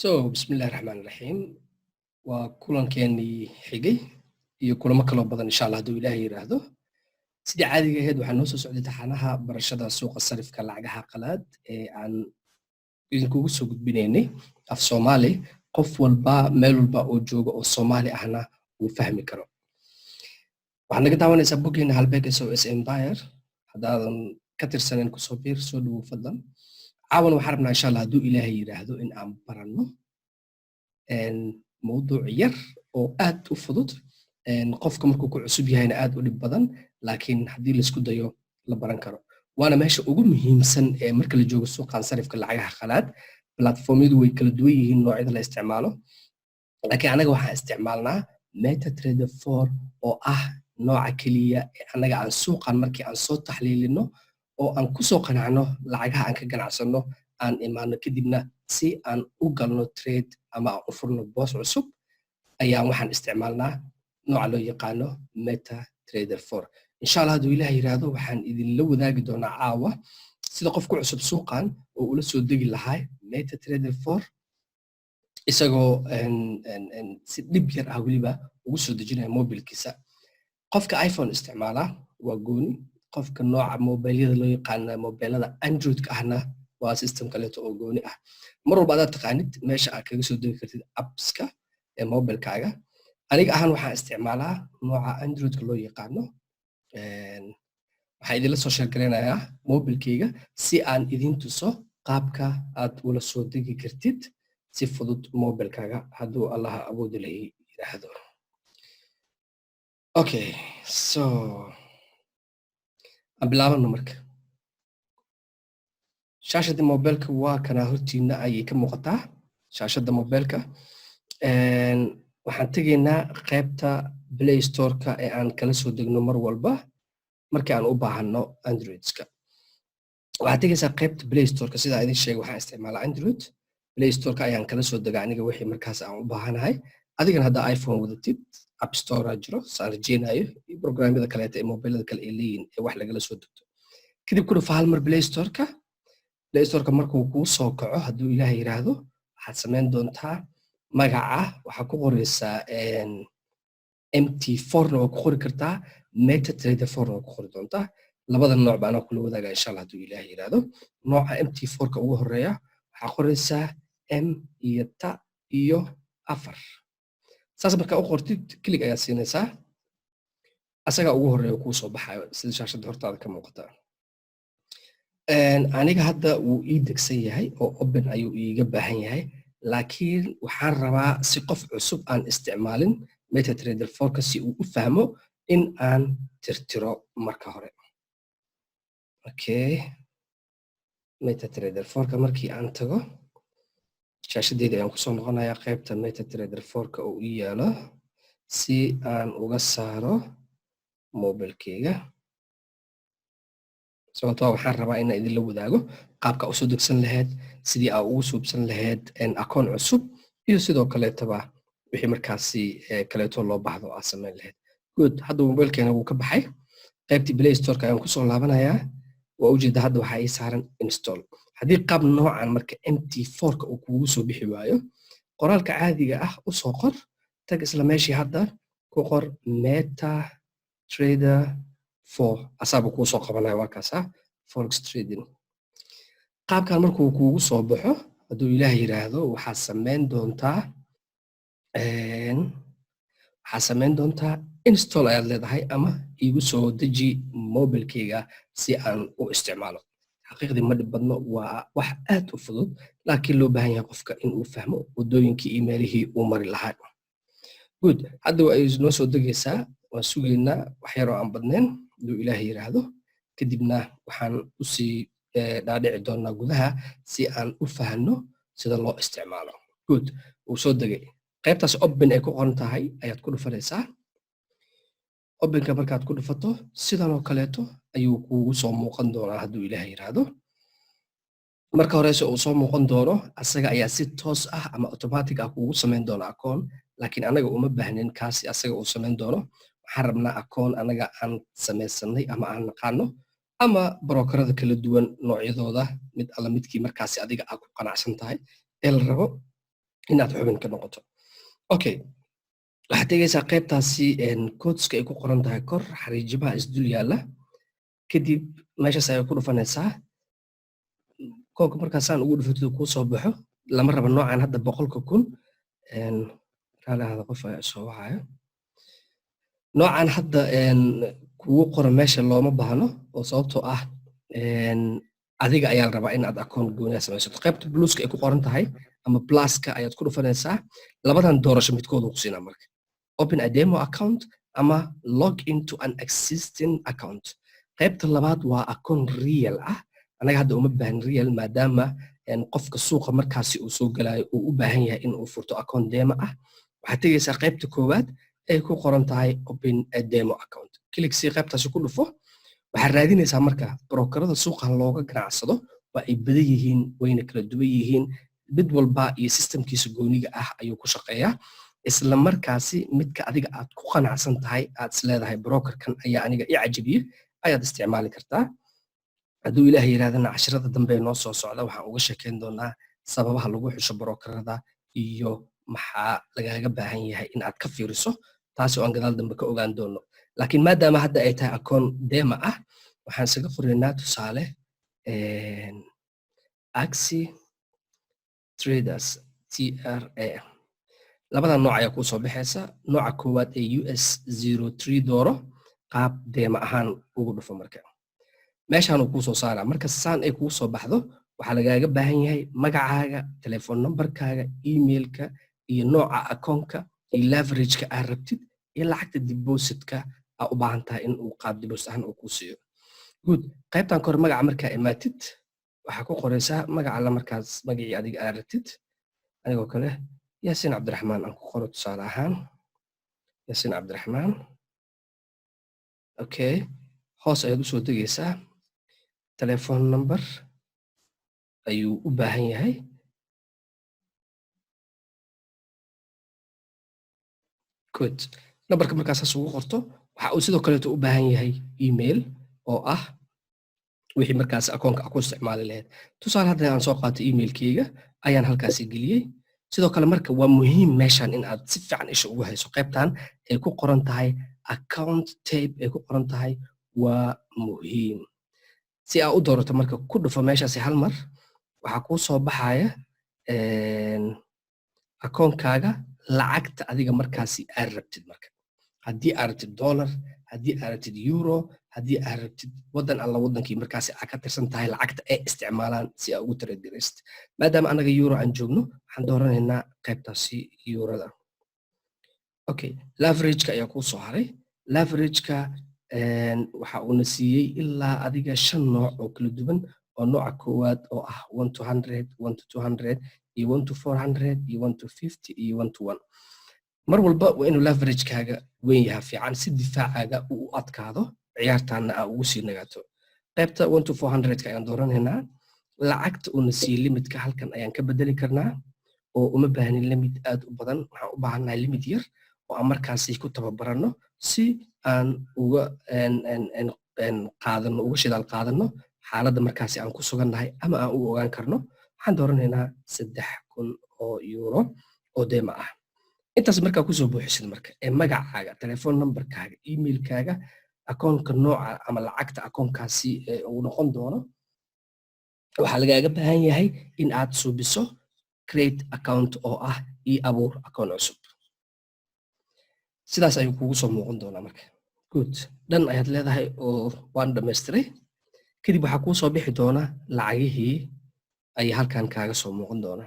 So, bismillahi raxmaan raxiim. Waa kulankeenii xigay iyo kulamo kaloo badan, insha Allah, hadduu Ilaahay yidhaahdo. Sidii caadiga ahayd, waxaa noo soo socday taxanaha barashada suuqa sarifka lacagaha qalaad ee aan idinkugu soo gudbinaynay af Soomaali, qof walba meel walba oo jooga oo Soomaali ahna uu fahmi karo. Waxaad naga daawanaysaa boggeena Halbeeg SOS Empire. Haddaadan ka tirsaneyn, kusoo biir, soo dhawow fadlan. Caawan waxaan rabnaa, insha Allah, hadduu Ilaahay yidhaahdo, in aan baranno mawduuc yar oo aad u fudud, qofka markuu ku cusub yahayna aad u dhib badan, laakiin haddii laisku dayo la baran karo. Waana meesha ugu muhiimsan ee marka la joogo suuqan sarifka lacagaha qalaad. Platformyadu way kala duwan yihiin noocyada la isticmaalo, laakiin anaga waxaan isticmaalnaa MetaTrader 4 oo ah nooca keliya ee annaga aan suuqan markii aan soo taxliilino oo aan kusoo qanacno lacagaha aan ka ganacsanno, aan imaano kadibna si aan u galno trade ama aan u furno boos cusub, ayaan waxaan isticmaalnaa nooca loo yaqaano MetaTrader 4. Insha Allah, hadduu Ilaah yidhaahdo, waxaan idinla wadaagi doonaa caawa sida qof ku cusub suuqan oo ula soo degi lahaa MetaTrader 4, isagoo si dhib yar ah weliba ugu soo dejinaya mobilkiisa. Qofka iPhone isticmaalaa waa gooni, qofka nooca mobilyada loo yaqaana mobilada Androidka ahna waa system kaleeto oo gooni ah. Mar walba adaad taqaanid meesha aad kaga soo degi kartid appska ee mobilkaaga. Aniga ahaan waxaan isticmaalaa nooca Androidka loo yaqaano. Waxaan idinla soo share garaynayaa mobilkayga si aan idin tuso qaabka aad ula soo degi kartid si fudud mobilkaaga, hadduu Allaha awoodi lahi yidhaahdo. Okay, so aan bilaabano. Marka shaashadda mobilka waa kana, hortiina ayay ka muuqataa shaashadda mobilka. Waxaan tegaynaa qaybta Play Storeka ee aan kala soo degno mar walba markii aan u baahano Androidska. Waxaad tegaysaa qaybta Play Storeka. Sidaa idin sheegay, waxaan isticmaalaa Android. Play Storeka ayaan kala soo degaa aniga wixii markaas aan u baahanahay. Adigana haddaa iPhone wadatid, App Store jiro, saan rajeynayo, iyo programyada kaleeta ee mobilada kale ay leeyihin ee wax lagala soo degto. Kadib ku dhufa hal mar Play Storeka. Play Storeka markuu kuu soo kaco, hadduu Ilaah yidhaahdo, waxaad samayn doontaa magaca waxaa ku qoraysaa MT 4-na waa ku qori kartaa, MetaTrader 4-na waa ku qori doontaa. Labada nooc ba anaa kula wadaaga, insha Allah, hadduu Ilaah yidhaahdo. Nooca MT 4-ka ugu horeeya waxaa qoraysaa M iyo T iyo 4. Saas markaa u qortid, click ayaad siinaysaa. Asagaa ugu horeeya kuu soo baxayo, sida shaashadda hortaada ka muuqata. Aniga hadda wuu ii degsan yahay oo open ayuu iiga baahan yahay, laakiin waxaan rabaa si qof cusub aan isticmaalin MetaTrader 4-ka si uu u fahmo in aan tirtiro marka hore. Okay, MetaTrader 4-ka markii aan tago, shaashadeyda ayaan kusoo noqonayaa, qaybta MetaTrader 4-ka oo ii yaalo, si aan uga saaro mobilkeyga, sababtoo waxaan rabaa inaan idinla wadaago qaabka usoo degsan lahayd, sidii aa ugu suubsan lahayd akoon cusub, iyo sidoo kaleetaba wixii markaasi kaleeto loo baahdo aad samayn lahayd. Good, hadda mobilkeena wuu ka baxay. Qaybtii Play Storeka ayaan kusoo laabanayaa. Waa ujeeda, hadda waxaa ii saaran install. Haddii qaab noocan marka MT 4-ka uu kugu soo bixi waayo, qoraalka caadiga ah usoo qor, tag isla meeshii, hadda ku qor MetaTrader 4, asaaba kuu soo qabanaya. Waa kaasa forex trading. Qaabkan markuu kuugu soo baxo, hadduu Ilaah yidhaahdo, waxaad samayn doontaa install ayaad leedahay ama iigu soo deji mobilkeyga si aan u isticmaalo. Xaqiiqdii ma dhib badno, waa wax aad u fudud, laakiin loo baahan yahay qofka inuu fahmo waddooyinkii iyo meelihii uu mari lahaa. Good, hadda waa ay noo soo degaysaa. Waan sugaynaa wax yaroo aan badnayn, hadduu Ilaah yidhaahdo. Kadibna waxaan usii dhaadhici doonaa gudaha si aan u fahno sida loo isticmaalo. Good, wuu soo degay. Qaybtaas open ay ku qoran tahay ayaad ku dhufanaysaa. Openka markaad ku dhufato, sidan oo kaleeto ayuu kuugu soo muuqan doonaa, hadduu Ilaah yidhaahdo. Marka horeyse uu soo muuqan doono, asaga ayaa si toos ah ama automatic ah kuugu samayn doona akoon, laakiin anaga uma baahnin kaasi asaga uu samayn doono. Waxaan rabnaa akoon anaga aan samaysanay ama aan naqaano, ama brokerada kala duwan noocyadooda mid alla midkii markaasi adiga aad ku qanacsan tahay ee la rabo. Inaad xubin ka noqoto. Okay, waxaad tegaysaa qaybtaasi quoteska ay ku qoran tahay kor, xariijimaha isdul yaalla. Kadib meeshaas ayay ku dhufanaysaa koonka. Markaasaan ugu dhufatid, kuu soo baxo. Lama raba noocan hadda 100,000. Raali ahada, qof ayaa soo wacayo. Noocan hadda kugu qoran meesha looma baahno, oo sababtoo ah adiga ayaa la rabaa in aad akoon gooniya samaysato. Qaybta pluska ay ku qoran tahay ama pluska ayaad ku dhufanaysaa. Labadan doorasho midkood uu ku siinaa marka: open a demo account ama log into an existing account. Qaybta labaad waa account real ah. Anaga hadda uma baahan real, maadaama qofka suuqa markaasi uu soo galayo uu u baahan yahay in uu furto account demo ah. Waxaad tegaysaa qaybta koowaad ay ku qoran tahay open a demo account. Click sii, qaybtaasi ku dhufo. Waxaad raadinaysaa marka brokerada suuqan looga ganacsado. Waa ay badan yihiin, wayna kala duwan yihiin. Mid walba iyo systemkiisa gooniga ah ayuu ku shaqeeyaa. Isla markaasi midka adiga aad ku qanacsan tahay, aad isleedahay brokerkan ayaa aniga i cajabiye, ayaad isticmaali kartaa. Hadduu Ilaah yidhahdana, cashirada dambe ee noo soo socda waxaan uga sheekeyn doonaa sababaha lagu xusho brokerada iyo maxaa lagaaga baahan yahay in aad ka fiiriso, taasi oo aan gadaal dambe ka ogaan doono. Laakiin maadaama hadda ay tahay akoon demo ah, waxaan isaga qoraynaa tusaale Axi Traders TRA. Labada nooc ayaa kuu soo baxaysa. Nooca koowaad ee US 03 dooro, qaab demo ahaan ugu dhufo. Marka meeshaanuu kuu soo saaraa. Marka saan ay kuu soo baxdo, waxaa lagaaga baahan yahay magacaaga, telephone numberkaaga, emailka iyo nooca akoonka iyo leverageka aad rabtid iyo lacagta depositka aa u baahan tahay in uu qaab deposit ahaan uu kuu siiyo. Good. Qaybtan kore magaca markaa imaatid, waxaa ku qoraysaa magaca alla markaas magacii adiga aad rabtid. Anigoo kale Yaasiin Cabdiraxmaan aan ku qoro tusaale ahaan, Yaasiin Cabdiraxmaan. Okay, hoos ayaad usoo degaysaa. Telephone number ayuu u baahan yahay. Good. Numberka markaa saas ugu qorto, waxa uu sidoo kaleeto u baahan yahay email, oo ah wixii markaas akoonka ku isticmaali lahayd. Tusaale hadda aan soo qaato, emailkeyga ayaan halkaasi geliyey. Sidoo kale marka waa muhiim meeshan in aad si fiican isha ugu hayso qaybtan ay ku qoran tahay account type ay ku qoran tahay. Waa muhiim si aa u doorato. Marka ku dhufo meeshaasi hal mar. Waxaa kuu soo baxaya akoonkaaga, lacagta adiga markaasi aad rabtid. Marka haddii aad rabtid dollar, haddii aad rabtid euro, haddii aad rabtid waddan alla waddankii markaasi aad ka tirsan tahay lacagta ay isticmaalaan si aa ugu trade garaysid. Maadaama anaga euro aan joogno, waxaan dooranaynaa qaybtaasi eurada. Okay, leverageka ayaa kuu soo haray. Leverageka waxa uuna siiyey ilaa adiga shan nooc oo kala duwan, oo nooca koowaad oo ah 1 to 100, 1 to 200 iyo 1 to 400 iyo 1 to 50 iyo 1 to 1. Mar walba waa inuu leveragekaaga weyn yaha fiican, si difaacaaga uu u adkaado, ciyaartaana aa ugu sii nagaato. Qaybta 1 to 400ka ayaan dooranaynaa. Lacagta uuna siiyey limitka halkan ayaan ka bedeli karnaa, oo uma baahnin limit aad u badan. Waxaan u baahannahay limit yar oo aan markaasi ku tababaranno, si aan uga qaadano, uga shidaal qaadano xaaladda markaasi aan ku sugannahay ama aan u ogaan karno. Waxaan dooranaynaa €3000 oo demo ah. Intaas markaa kusoo buuxisid marka ee magacaaga, telephone numberkaaga, emailkaaga, akoonka nooca ama lacagta akoonkaasi uu noqon doono, waxaa lagaaga baahan yahay in aad suubiso create account, oo ah ii abuur akoon cusub. Sidaas ayuu kugu soo muuqan doonaa marka. Good, dhan ayaad leedahay oo waan dhammaystiray. Kadib waxaa kuu soo bixi doona lacagihii ayaa halkan kaaga soo muuqan doona.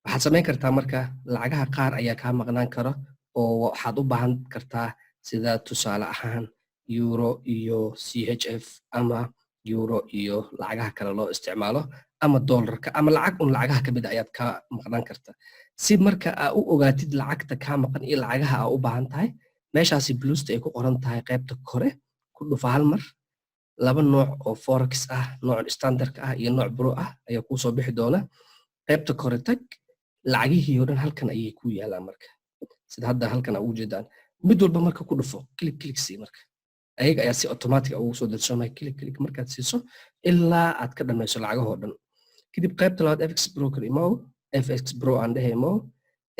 Waxaad samayn kartaa marka lacagaha qaar ayaa kaa maqnaan kara, oo waxaad u baahan kartaa, sida tusaale ahaan euro iyo CHF ama euro iyo lacagaha kale loo isticmaalo ama dollarka ama lacag un lacagaha kamid a ayaad ka maqnaan karta. Si marka aa u ogaatid lacagta kaa maqan iyo lacagaha aa u baahan tahay, meeshaasi plusta ay ku qoran tahay qaybta kore ku dhufa hal mar. Laba nooc oo forex ah, nooc standardka ah iyo nooc pro ah, ayaa kuu soo bixi doona. Qaybta kore tag. Lacagihii oo dhan halkan ayay ku yaalaan marka, sida hadda halkan aa ugu jeedaan. Mid walba marka ku dhufo, click click sii. Marka ayaga ayaa si automatic ugu soo dirsoomaya. Click click markaad siiso ilaa aad ka dhamayso lacagahoo dhan. Kadib qaybta labaad FX broker imow, FX Pro aan dhehe imow.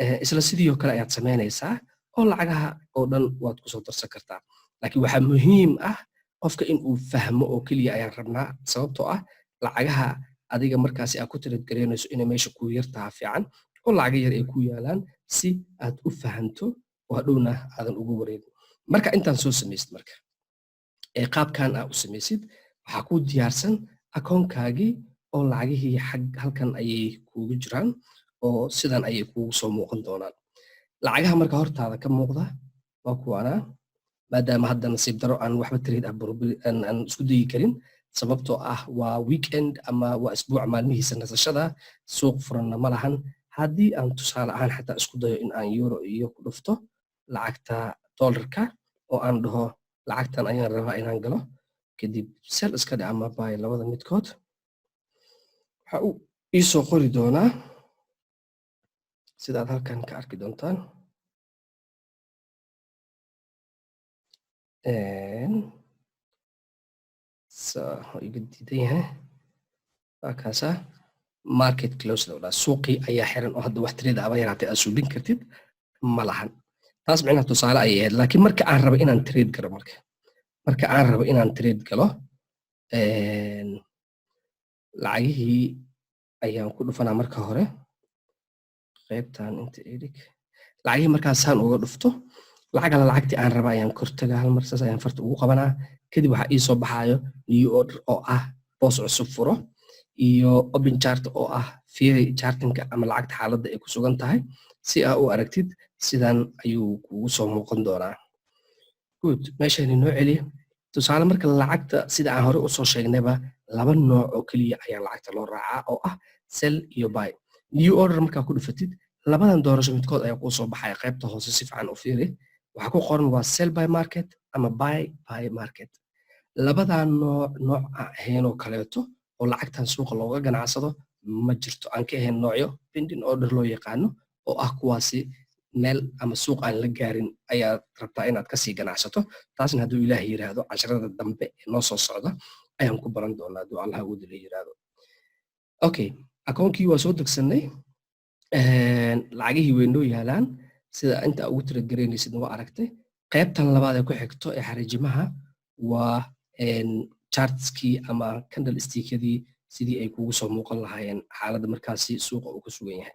Isla sidii oo kale ayaad samaynaysaa oo lacagaha oo dhan waad kusoo darsan kartaa. Laakiin waxaa muhiim ah qofka in uu fahmo oo keliya ayaan rabnaa, sababtoo ah lacagaha adiga markaasi aad ku trade garaynayso inay meesha kuu yartaha fiican oo lacaga yar ay ku yaalaan, si aad u fahanto oo hadhowna aadan ugu wareegin. Marka intaan soo samaysid, marka ee qaabkan aa u samaysid, waxaa kuu diyaarsan akoonkaagii oo lacagihii xag halkan ayay kuugu jiraan oo sidan ayay kuugu soo muuqan doonaan. Lacagaha marka hortaada ka muuqda waa kuwaana. Maadaama hadda nasiib daro aan waxba trade ah aan isku dayi karin, sababtoo ah waa weekend ama waa isbuuc maalmihiisa nasashada, suuq furanna ma lahan. Haddii aan tusaale ahaan xataa isku dayo in aan euro iyo ku dhufto lacagta dollarka oo aan dhaho lacagtan ayaan rabaa inaan galo, kadib sell iska dhe ama buy, labada midkood, waxa uu iisoo qori doonaa sidaad halkan ka arki doontaan. Iga diidan yahay. Waa kaasaa, market close la dhaha, suuqii ayaa xiran oo hadda wax trade aba yaraatay aad suubin kartid ma lahan. Taas micnaha tusaale ayay ahayd. Laakiin marka aan rabo inaan trade galo, marka aan rabo inaan trade galo, lacagihii ayaan ku dhufanaa. Marka hore qaybtan inta idhig. Lacagihii markaasaan uga dhufto, lacag alla lacagtii aan raba ayaan kortagaa, hal mar saas ayaan farta ugu qabanaa. Kadib waxaa ii soo baxaayo new order oo ah boos cusub furo, iyo open chart oo ah fiiri chartinka ama lacagta xaaladda ay ku sugan tahay si aa u aragtid. Sidan ayuu kugu soo muuqan doonaa. Good, meeshaan inoo celiya. Tusaale, marka lacagta sida aan hore usoo sheegnayba, laba nooc oo keliya ayaa lacagta loo raacaa oo ah sell iyo buy. New order markaa ku dhufatid, labadan doorasho midkood ayaa kuu soo baxaya. Qaybta hoose si fiican u fiiri, waxaa ku qoran waa sell by market ama buy by market. Labadan nooc, nooc aan ahayn oo kaleeto oo lacagtan suuqa looga ganacsado ma jirto, aan ka ahayn noocyo pending order loo yaqaano oo ah kuwaasi meel ama suuq aan la gaarin ayaad rabtaa inaad kasii ganacsato. Taasna hadduu Ilaah yiraahdo casharada dambe ee noo soo socda ayaan ku baran doonaa, hadduu Allah awoodi la yiraahdo. Okay, akoonkii waa soo degsanay, lacagihii way noo yaalaan. Sida inta ugu trade garaynaysidna waa aragtay. Qaybtan labaad ee ku xigto ee xariijimaha waa chartskii ama candle stickyadii, sidii ay kugu soo muuqan lahaayeen xaaladda markaasi suuqa uu ku sugan yahay.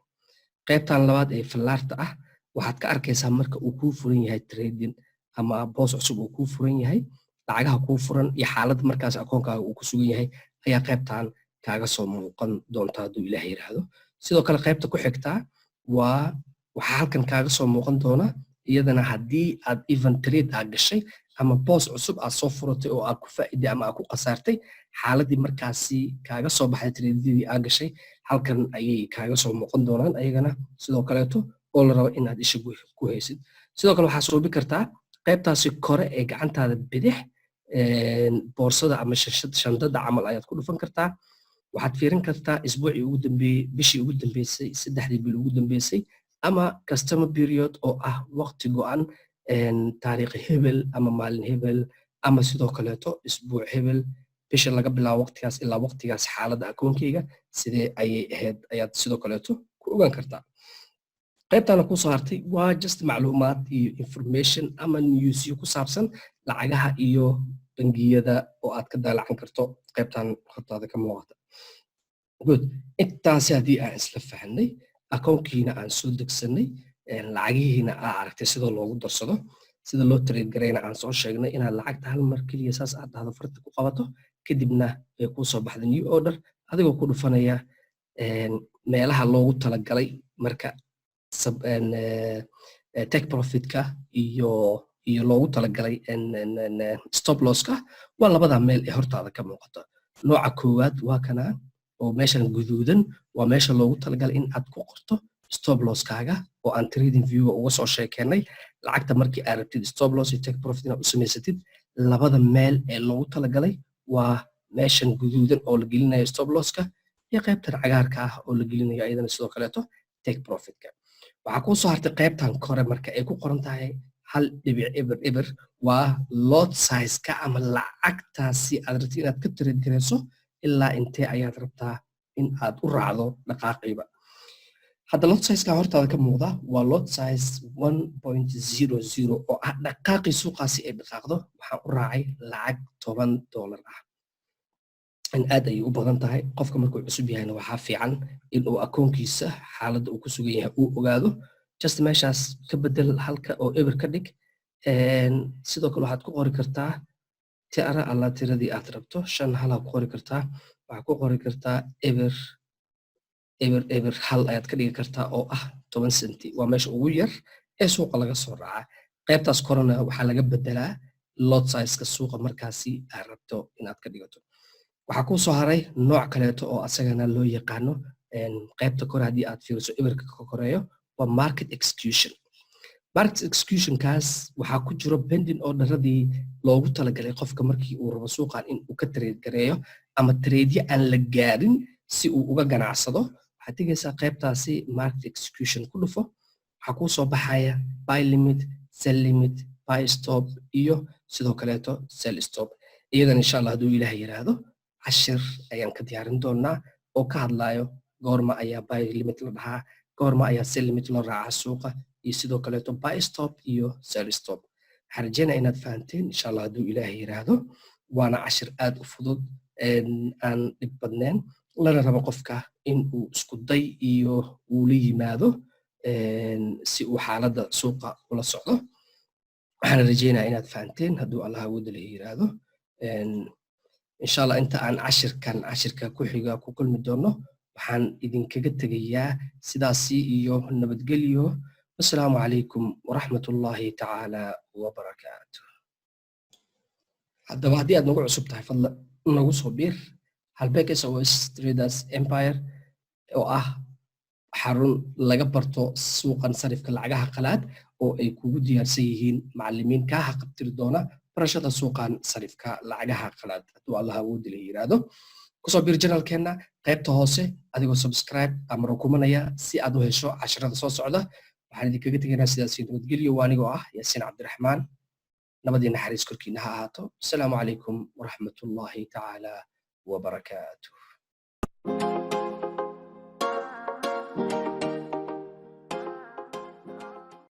Qaybtan labaad ee fallaarta ah waxaad ka arkaysaa marka uu kuu furan yahay trading ama boos cusub uu kuu furan yahay, lacagaha kuu furan iyo xaaladda markaas akoonkaaga uu ku sugan yahay ayaa qaybtan kaaga soo muuqan doonta, hadduu Ilaah yiraahdo. Sidoo kale qaybta ku xigtaa waa waxaa halkan kaaga soo muuqan doona iyadana haddii aad even trade aad gashay ama boos cusub aad soo furatay oo aad ku faa'iiday ama aad ku khasaartay, xaaladii markaasi kaaga soo baxday tradeadii aad gashay halkan ayay kaaga soo muuqan doonaan ayagana sidoo kaleeto, oo la rabo inaad isha ku haysid. Sidoo kale waxaa suubi kartaa qaybtaasi kore ee gacantaada bidix, boorsada ama shandada camal ayaad ku dhufan kartaa. Waxaad fiirin kartaa isbuucii ugu dambeeyey, bishii ugu dambeysay, 3dii bil ugu dambeysay, ama customer period oo ah waqti go'an, taariikh hebel ama maalin hebel, ama sidoo kaleeto isbuuc hebel, bisha laga bilaabo waqtigaas ilaa waqtigaas xaaladda akoonkeyga sidee ayay ahayd ayaad sidoo kaleeto ku ogaan kartaa. Qaybtana kusoo hartay waa just macluumaad iyo information ama newsyo ku saabsan lacagaha iyo bangiyada oo aad ka daalacan karto qaybtan hortaada ka muuqata. Good, intaasi haddii aan isla fahnay, akoonkiina aan soo degsanay, lacagihiina aa aragtay sida loogu darsado, sida loo trade garayna aan soo sheegnay, inaad lacagta hal mar keliya saas aad dhahdo, farta ku qabato, kadibna ay kuu soo baxda new order adigoo ku dhufanaya meelaha loogu talagalay marka take profitka iyo loogu talagalay stop losska, waa labada meel ee hortaada ka muuqata. Nooca koowaad waa kana oo meeshan guduudan, waa meesha loogu talagalay in aad ku qorto stop losskaaga oo aan trading viewga uga soo sheekeynay. Lacagta markii aad rabtid stop loss iyo take profit inaad u samaysatid, labada meel ee loogu talagalay waa meeshan guduudan oo la gelinayo stop losska iyo qaybtan cagaarka ah oo la gelinayo ayadana sidoo kaleeto take profitka. Waxaa kuu soo hartay qaybtan kore marka ay ku qoran tahay 1.00, waa lot size-ka ama lacagtaasi aad rabtid inaad ka trade garayso, ilaa intee ayaad rabtaa in aad u raacdo dhaqaaqiiba. Hadda lot size-ka hortaada ka muuqda waa lot size 1.00 oo ah dhaqaaqii suuqaasi ay dhaqaaqdo. Waxaan u raacay lacag $10 ah. In aad ayay u badan tahay. Qofka markuu cusub yahayna waxaa fiican in uu akoonkiisa xaaladda uu ku sugan yahay uu ogaado. Just meeshaas ka bedel halka oo eber ka dhig. Sidoo kale waxaad ku qori kartaa tira alla tiradii aad rabto. Shan halaa ku qori kartaa. Waxaad ku qori kartaa eber eber eber hal ayaad ka dhigi kartaa, oo ah 10 senti. Waa meesha ugu yar ee suuqa laga soo raaca. Qaybtaas korona waxaa laga bedelaa lot size-ka suuqa markaasi aad rabto inaad ka dhigato. Waxaa kuu soo haray nooc kaleeto oo asagana loo yaqaano qaybta kore haddii aad fiiriso, eberka ka koreeyo, waa market execution. Market execution-kaas waxaa ku jiro pending order-adii loogu talagalay qofka markii uu rabo suuqan in uu ka trade gareeyo ama trade aan la gaarin si uu uga ganacsado. Waxaad tegaysaa qaybtaasi, market execution ku dhufo. Waxaa kuu soo baxaya buy limit, sell limit, buy stop iyo sidoo kaleeto sell stop. Iyadan insha Allah hadduu Ilaah yiraahdo cashir ayaan ka diyaarin doonaa oo ka hadlayo goorma ayaa buy limit la dhahaa, goorma ayaa sell limit loo raacaa suuqa, iyo sidoo kaleeto buy stop iyo sell stop. Waxaan rajeynaya inaad fahanteen insha Allah hadduu Ilaah yiraahdo. Waana cashir aad u fudud, aan dhib badneen, lana rabo qofka in uu isku day iyo uu la yimaado si uu xaaladda suuqa ula socdo. Waxaana rajeynaya inaad fahanteen hadduu Allah awoodda la yiraahdo. Insha Allah inta aan cashirkan cashirka ku xiga ku kulmi doono, waxaan idinkaga tegayaa sidaasi iyo nabadgelyo. Wasalaamu calaykum waraxmatullaahi tacaala wabarakaatu. Haddaba haddii aad nagu cusub tahay, fadlan nagu soo biir Halbeeg SOS Traders Empire, oo ah xarun laga barto suuqan sarifka lacagaha qalaad, oo ay kugu diyaarsan yihiin macallimiin kaa haqabtiri doona barashada suuqan sarifka lacagaha qalaad hadduu Allah awoodi la yiraahdo. Kusoo biir channel-keenna qaybta hoose adigoo subscribe ama rukumanaya si aad u hesho casharada soo socda. Waxaan idinkaga tegaynaa sidaas iyo nabadgelyo. Waa anigoo ah Yaasiin Cabdiraxmaan. Nabadii naxariis korkiina ha ahaato. Asalaamu calaykum waraxmatullaahi tacaala wabarakaatuh.